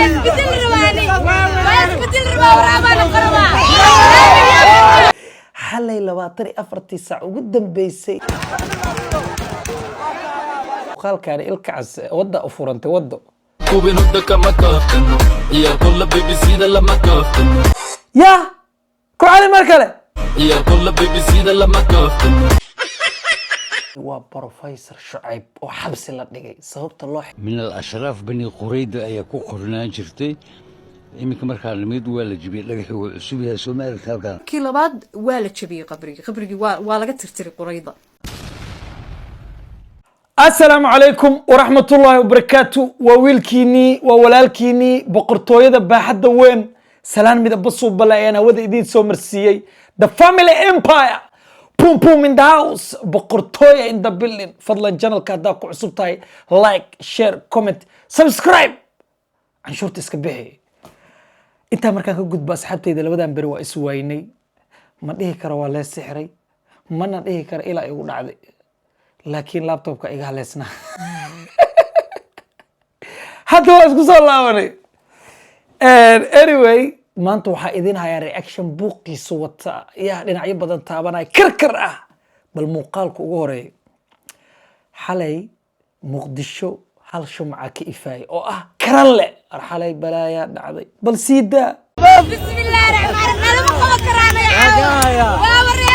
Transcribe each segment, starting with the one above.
Isbedel rabaani, waa isbedel rabaa, waraabaa noqon rabaa. Xalay 24-tii saac ugu dambeysay muuqaalkaani Ilkacas wadda u furantay waddo. Kuwin hudda kama kaaftano, ciyaalkola BBC-da lama kaaftano. Yaa ku cali mar kale. Ciyaalkola BBC-da lama kaaftano. Waa Professor Shucayb oo xabsi la dhigay, sababta loo من الأشراف بني قريدة ayaa ku qornaan jirtay. Iminka markaa nimid waa la jibiyey dhagaxii, wuu cusub yahay, soo ma aragta halkan? Kii labaad waa la jabiyey qabrigii, qabrigii waa laga tirtiray Qurayda. Asalaamu calaykum waraxmatullaahi wabarakaatu. Waa wiilkiinii, waa walaalkiinii, boqortooyada baaxadda weyn. Salaan midaba suubale ayaan hawada idiin soo marsiiyey. The family empire, pum pum in the house, boqortooya in the building. Fadlan channelka haddaa ku cusub tahay, like, share, comment, subscribe, canshuurta iska bixi. Intaa markaan ka gudbo, asxaabtayda, labadan beri waa is waynay. Ma dhihi karo waa lee sixiray, mana dhihi karo ilaa igu dhacday, laakiin laptopka iga haleysnaa. Hadda waa isku soo laabanay. Anyway, maanta waxaa idin hayaa reaction buuqiisa wata, yaa dhinacyo badan taabanaya, karkar ah. Bal muuqaalka ugu horeeya: xalay Muqdisho hal shumca ka ifaayay oo ah Karanle. Ar xalay balaayaa dhacday, bal sii daa. بسم الله الرحمن الرحيم. Lama qaban karaan caawa, waa waree,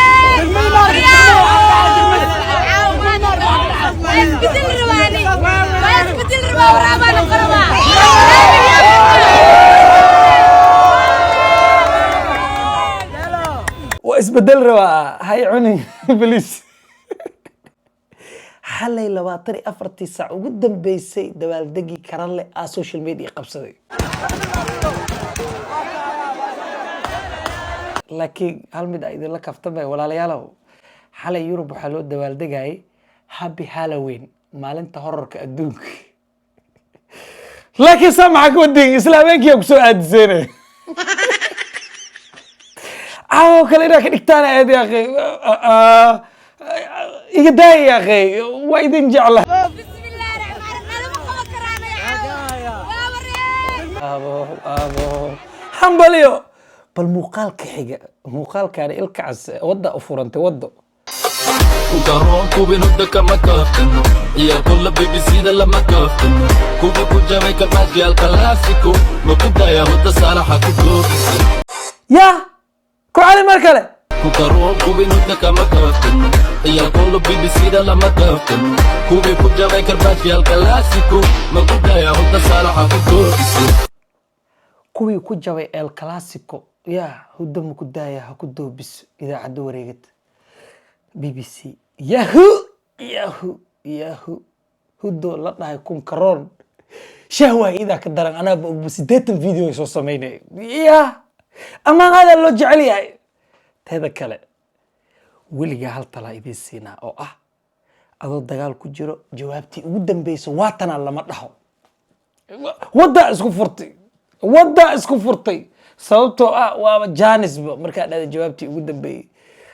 waa isbedel rabaani, waa isbedel rabaa, waraabaa noqon rabaa. Waa isbedel rabaa, hay cunin please. Xalay 24-tii saac ugu dambeysay dabaaldegii Karanle aa social media qabsaday, laakiin hal mid a idinla kaftamay, walaalayaalow. Xalay Yurub waxaa loo dabaaldegayay Happy Halloween, maalinta horarka adduunka, laakiin saa maxaa ka wadin? Isla habeenkii aa kusoo aadiseene, caawo kale inaad ka dhigtaan aad. Ya akhi, iga daaya ya akhi, waa idin jecla. بسم الله الرحمن الرحيم. Lama qaban karaan caawa, waa waree. Abo abo, hambaliyo. Bal muuqaalka xiga, muuqaalkaani Ilkacas wadda u furantay waddo. Garoon kuwin hudda kama kaaftano, ciyaalkola BBC-da lama kaaftano. Kuwi ku jabay karbaashyaal kalaasiko, ma ku daya hudda saalaxa ku doobisay. Yaa ku cali mar kale. Garoon kuwin hudda kama kaaftano, ciyaalkola BBC-da lama kaaftano. Kuwi ku jabay karbaashyaal kalaasiko, ma ku daya hudda saalaxa ku doobisay. Kuwii ku jabay El Clasico, yaa hudda ma ku daaya, ha ku doobiso. Idaacadda wareegad BBC, yahu yahu yahu, huddo la dhahay kunkaroon shahwaa idaa ka daran. Anaaba 80 video ay soo samaynay ya amaan aadaa loo jecel yahay. Teeda kale, weligaa hal talaa idiin siinaa oo ah: adoo dagaal ku jiro, jawaabtii ugu dambeysa waatanaa lama dhaho. Waddaa isku furtay, waddaa isku furtay, sababtoo ah waaba janisba markaa dhahda jawaabtii ugu dambeeyey.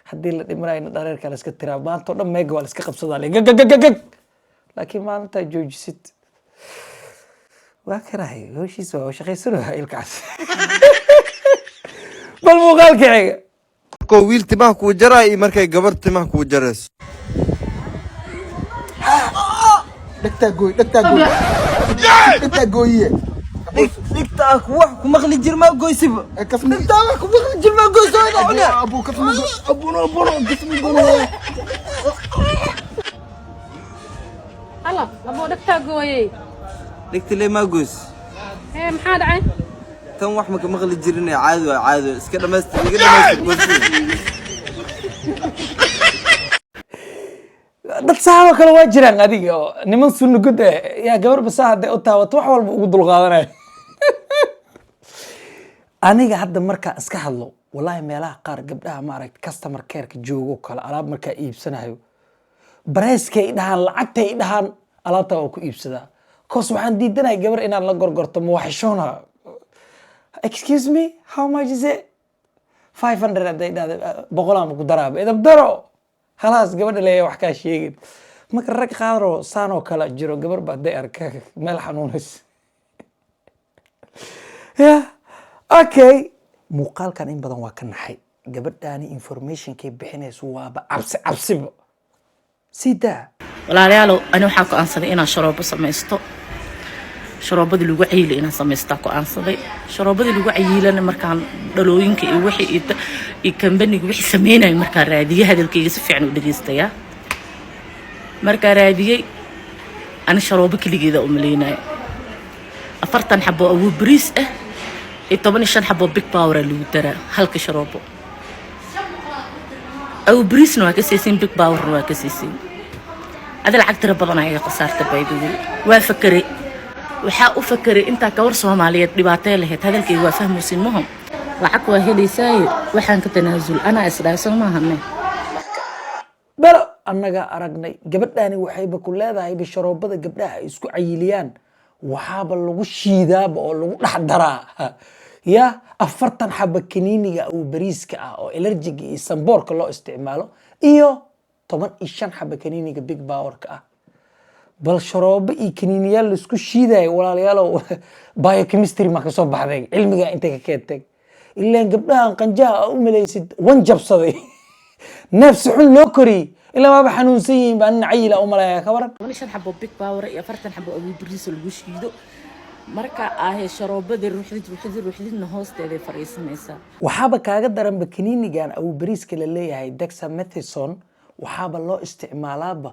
Haddii la dhimanayna dhareerka la iska tiraa, maanta o dhan meega waa la iska qabsadaa le gagagagagag, laakiin maalintaa joojisid waa karahay howshiisa, waa shaqaysanaya Ilkaas. Bal muuqaalka xiga. Markuu wiil timaha kuu jaraayo iyo markay gabar timaha kuu jarayso. Dhegtaa gooy, dhegtaa gooy, dhegtaa gooyiye. Dhigta wax ku maqli jirmaa goysiba. Kasmi. Dhigta wax ku maqli jirmaa goysooda cune. Abu kasmi, abuno abuno kasmi gono. Alla aboo, dhegtaa gooyey. Dhigta lee maa goys. Ee maxaa dhacay? Tan wax ma ka maqli jirin, caadi waa, caadi waa. Iska dhamaystir, iga dhamaystir goysida. Dad saxaabo kale waa jiraan, adiga oo niman sunugud eh yaa gabar basaa hadday u taabato wax walba ugu dulqaadanaya. Aniga hadda markaa iska hadlo, wallahi meelaha qaar gabdhaha maaragta customer careka joogo kale, alaab markaa iibsanayo, bareyskay i dhahaan, lacagtay i dhahaan, alaabtaa waa ku iibsadaa. Cause waxaan diidanahay gabar inaan la gorgorto, ma waxishoona. "Excuse me, how much is it?" 500 hadday dhahda, 100 aan ku daraaba, idab daro, khalaas, gabadha leeya wax kaa sheegin. Marka rag qaaroo saan oo kale jiro, gabar ba hadday arka meel xanuunayso. Ya, okay, muuqaalkan in badan waa ka naxay. Gabadhaani informationkay bixinayso waaba cabsi cabsiba sii daa. Walaalayaalow, ani waxaa go'aansaday inaan sharoobo samaysto, sharoobadii lagu cayilo inaan samaystaa go'aansaday. Sharoobadii lagu cayilana markaan dhalooyinka iyo wixii iyo kambaniga wixii sameynayo markaan raadiyey, hadalkayga si fiican u dhegeystayaa, markaan raadiyey, ani sharoobo keligeeda u maleynayo, 40 xabo awuu bariis ah iyo 15 xabo Big Power lagu daraa halka sharoobo. Awuu bariisna waa ka siisiin, Big Powerna waa ka siisiin. Adi lacag tiro badan ayaa khasaarta. By the way, waa fakeray, waxaa u fakeray intaa gabar Soomaaliyeed dhibaatay lahayd. Hadalkayga waa fahmuusin maho? Lacag waa helaysaaye, waxaan ka tanaasul anaa isdhahay, soo maahane? Belo annagaa aragnay. Gabadhaani waxayba ku leedahay bisharoobada gabdhaha ay isku cayiliyaan waxaaba lagu shiidaaba oo lagu dhex daraa ya 40 xaba kaniiniga uu bariiska ah oo allergyga iyo samboorka loo isticmaalo iyo 15 xaba kaniiniga Big Powerka ah. Bal sharoobo iyo kaniiniyaal laisku shiidayo, walaalayaalow, biochemistry ma kasoo baxday? Cilmigaa intay ka keentay? Ilaan gabdhahan qanjaha aa u malaysid wan jabsaday, neef si xun loo koriyey, ilaa waaba xanuunsan yihiin baa nin cayila u malaya. Ka waran? 15 xabo Big Power iyo 40 xabo awuu bariis lagu shiido, marka ahe sharoobadii ruuxdid ruuxdid ruuxdidna hoosteeday fadhiisanaysaa. Waxaaba kaaga daranba kaniinigan awbariiska la leeyahay, dexamethasone, waxaaba loo isticmaalaaba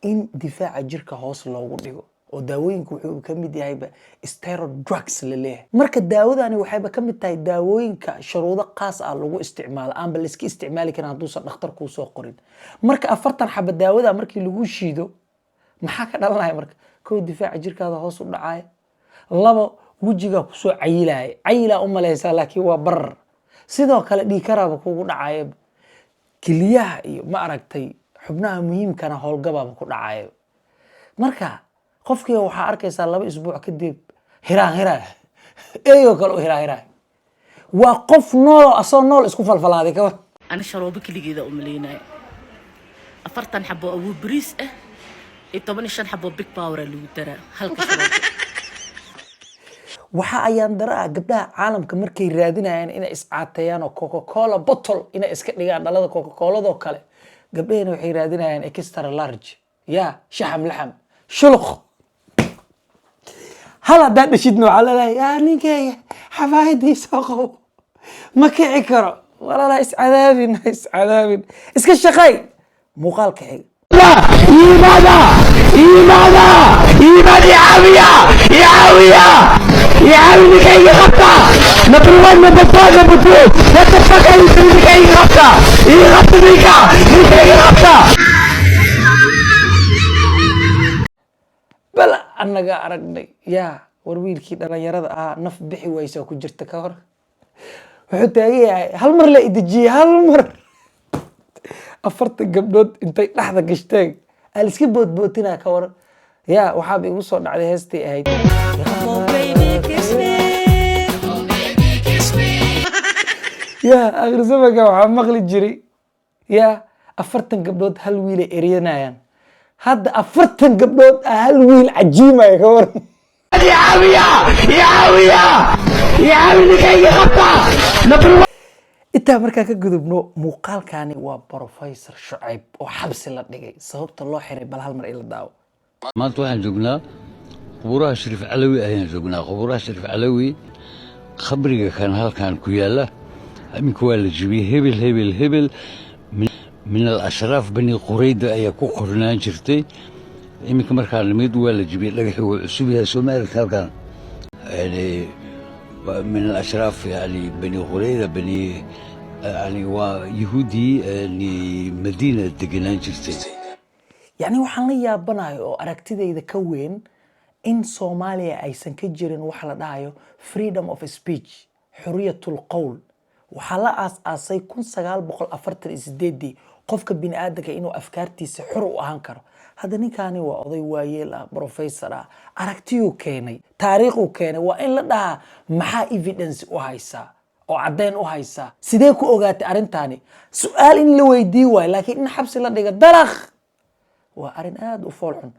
in difaaca jirka hoos loogu dhigo, oo daawooyinka wuxuu ka mid yahayba steroid drugs la leeyahay. Marka daawadani waxayba ka mid tahay daawooyinka shuruudo qaas ah lagu isticmaalo, aanba la iska isticmaali karin hadduusan dhakhtar kuu soo qorin. Marka 40 xaba daawada markii lagu shiido, maxaa ka dhalanaya? Marka kow, difaaca jirkaada hoos u dhacaya. Labo, wejigaa kusoo cayilaya, cayilaa u malaysaa laakiin waa barar. Sidoo kale dhiigkaraaba kugu dhacaya, keliyaha iyo ma aragtay xubnaha muhiimkana howlgabaaba ku dhacaya. Marka qofkii waxaa arkaysaa 2 isbuuc kadib hiraan hiraan eyoo kale u hiraan hiraan. Waa qof nool asoo nool isku falfalaaday kawar. Ani sharoobo keligeeda u maleynayo, 40 xabo awuu bariis ah iyo 15 xabo Big Power lagu daraa halka sharoobo. Waxa ayaan dara ah gabdhaha caalamka markay raadinayaan inay iscaateeyaan oo Coca Cola bottle inay iska dhigaan, dhalada Coca Coladoo kale, gabdhahena waxay raadinayaan extra large, ya shaxam laxam shuluq. Hal haddaad dhashidna waxaa leedahay, yaa ninkeyga xafaayadii soo qabo, ma kici karo. Walaalaha, iscadaabin, iscadaabin, iska shaqay. Muuqaalka xiga. Yimaada, yimaada, yimaada, icaawiya, icaawiya, icaawi, ninkayga qabta. Number one, number four, number two, what the fuck are you doing? Ninkayga qabta, ii qabta ninka, ninkayga qabta. Bal annagaa aragnay. Yaa war, wiilkii dhalinyarada ahaa naf bixi waysa ku jirta. Ka hor wuxuu taagan yahay, hal mar la idejiyey, hal mar 40 gabdhood intay dhexda gashteen aa la iska boodbootinaa. Ka waran? Ya, waxaaba igu soo dhacday heestii ahayd. Ya akhir zamanka waxaa maqli jiray, ya 40 gabdhood hal wiilay eryanayaan. Hadda 40 gabdhood ah hal wiil cajiimaya. Ka waran? Icaawiya, icaawiya, icaawi, ninkayga qabta. Number one. Intaa markaan ka gudubno, muuqaalkani waa Professor Shucayb oo xabsi la dhigay. Sababta loo xiray bal hal mar ila daawo. Maanta waxaan joognaa qubuuraha Shariif Calawi ayaan joognaa. Qubuuraha Shariif Calawi, khabriga kan halkan ku yaalla iminka waa la jibiyey. Hebel hebel hebel min al ashraaf Bani Qurayda ayaa ku qornaan jirtay. Iminka markaan nimid waa la jibiyey, dhagaxii wuu cusub yahay, soo ma aragti halkan? Yani min al ashraaf, yani Bani Qurayda, bani, yani waa yahuudii, yani Madiina degenaan jirtay. Yacni waxaan la yaabanayo oo aragtidayda ka weyn in Soomaaliya aysan ka jirin waxa la dhahayo freedom of speech, xuriyatul qowl. Waxaa la aas-aasay 1948-dii qofka bini aadanka inuu afkaartiisa xor u ahaan karo. Hadda ninkaani waa oday waayeel ah, professor ah, aragtiyuu keenay, taariikhuu keenay. Waa in la dhahaa, maxaa evidence u haysaa oo caddeyn u haysaa? Sidee ku ogaatay arrintaani? Su-aal in la weydii waayo, laakiin in xabsi la dhiga dalaq waa arrin aada u fool xun.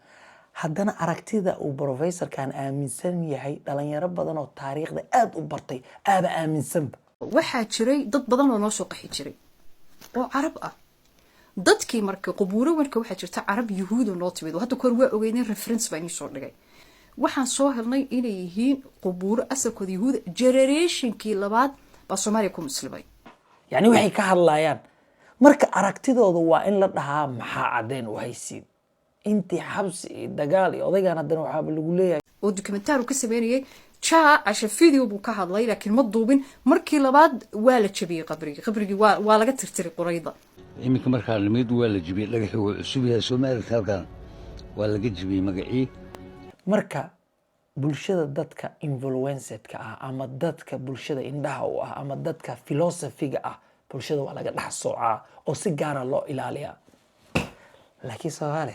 Haddana aragtida uu professorkan aaminsan yahay, dhalinyaro badan oo taariikhda aada u bartay aaba aaminsanba. Waxaa jiray dad badan oo noo soo qaxi jiray oo Carab ah. Dadkii marka qubuuro, marka waxaa jirta Carab Yuhuuda noo timid oo hadda kahor waa ogeyneen. Reference baa inii soo dhigay. Waxaan soo helnay inay yihiin qubuuro asalkooda Yuhuuda, generationkii labaad baa Soomaaliya ku muslimay. Yacni waxay ka hadlayaan marka aragtidooda waa in la dhahaa, maxaa caddeen u haysiin intii xabsi iyo dagaal iyo odaygan? Haddana waxaaba lagu leeyahay oo documentaire uu ka sameynayay ja casha video buu ka hadlay, laakiin ma duubin. Markii labaad waa la jabiyey qabrigii. Qabrigii waa laga tirtiray qorayda. Iminka markaa nimid waa la jibiyey dhagaxii. Wuu cusub yahay, soo ma aragta? Halkan waa laga jibiyey magacii. Marka bulshada, dadka influencerka ah ama dadka bulshada indhaha u ah ama dadka philosophiga ah, bulshada waa laga dhex soocaa oo si gaara loo ilaaliyaa. Laakiin Soomaali